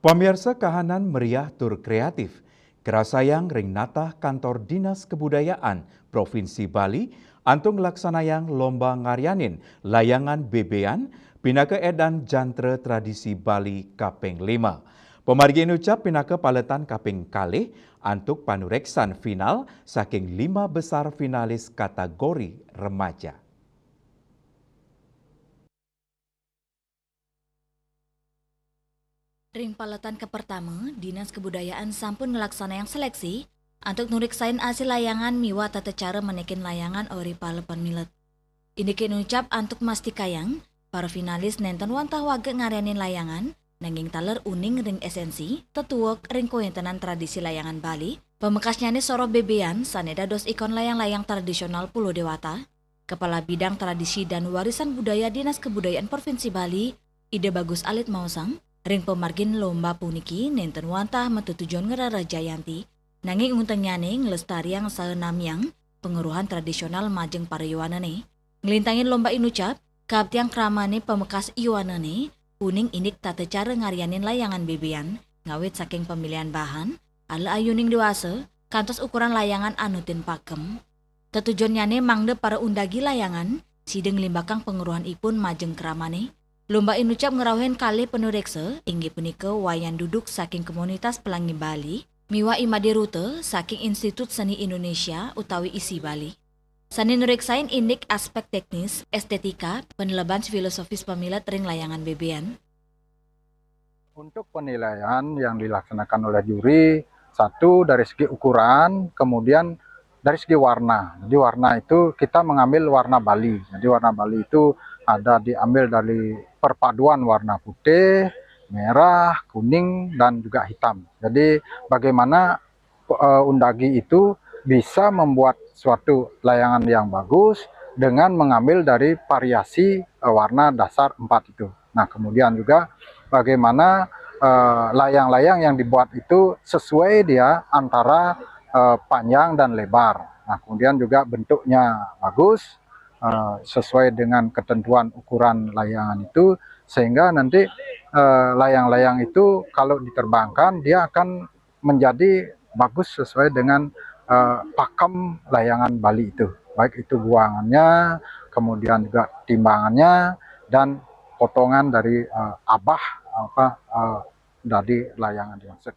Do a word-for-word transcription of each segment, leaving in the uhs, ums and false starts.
Pamiarsa, kahanan meriah tur kreatif karasayang ring natah Kantor Dinas Kebudayaan Provinsi Bali antuk nglaksanayang lomba ngaryanin layangan bebean pinaka edan jantra tradisi Bali kaping lima. Pamargi inucap pinaka paletan kaping kalih antuk panureksan final saking lima besar finalis kategori remaja. Ring paletan kapertama, Dinas Kebudayaan sampun nglaksanayang seleksi antuk nureksain asil layangan miwah tata cara menekin layangan ori para pamilet. Indiké nucap antuk mastikayang, para finalis nénten wantah wagék ngaryanin layangan, nanging taler uning ring esensi, tetuek ring kawéntenan tradisi layangan Bali, pamekasnyané soroh bebean sané dados ikon layang-layang tradisional Pulo Dewata. Kepala Bidang Tradisi dan Warisan Budaya Dinas Kebudayaan Provinsi Bali, Ida Bagus Alit maosang, ring pamargin lomba puniki nénten wantah matetujon ngrereh jayanti, nanging untengnyané nglestariang saha namiang pangerohan tradisional majeng para yowanané. Nglintangin lomba inucap, kaaptiang kramané pamekas yowanané, uning indik tata cara ngaryanin layangan bebean, ngawit saking pamilihan bahan, ala ayuning dewasa, kantos ukuran layangan anutin pakem. Tetujonnyané mangda para undagi layangan, sida nglimbakang pangerohan ipun majeng kramané. Lomba inucap ngrauhin kalih panureksa, inggih punika Wayan Duduk saking Komunitas Pelangi Bali, miwah I Made Ruta saking Institut Seni Indonesia utawi isi Bali. Sané nureksain indik aspek teknis, estetika, paneleban filosofis pamilet ring layangan bebean. Untuk penilaian yang dilaksanakan oleh juri, satu dari segi ukuran, kemudian dari segi warna. Jadi warna itu kita mengambil warna Bali. Jadi warna Bali itu ada diambil dari perpaduan warna putih, merah, kuning, dan juga hitam. Jadi bagaimana eh, undagi itu bisa membuat suatu layangan yang bagus dengan mengambil dari variasi eh, warna dasar empat itu. Nah, kemudian juga bagaimana eh, layang-layang yang dibuat itu sesuai dia antara eh, panjang dan lebar. Nah, kemudian juga bentuknya bagus, eh, sesuai dengan ketentuan ukuran layangan itu, sehingga nanti eh, layang-layang itu kalau diterbangkan, dia akan menjadi bagus sesuai dengan eh, pakem layangan Bali itu, baik itu buangannya, kemudian juga timbangannya, dan potongan dari eh, abah apa eh, dari layangan dimaksud.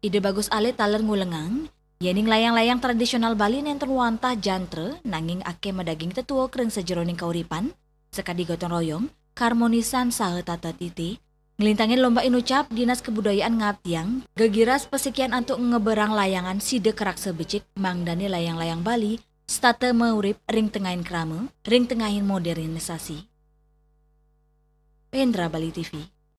Ida Bagus Alit taler ngulengang, yéning layang-layang tradisional Bali nénten wantah jantra, nanging akéh madaging tetuek ring sajeroning kauripan, sakadi gotong royong, kaharmonisan saha tata titi. Nglintangin lomba inucap, Dinas Kebudayaan ngaptiang gegiras pasikian antuk ngeberang layangan sida karaksa becik, mangdané layang-layang Bali setata maurip ring tengahing krama, ring tengahing modernisasi. Hendra, Bali T V.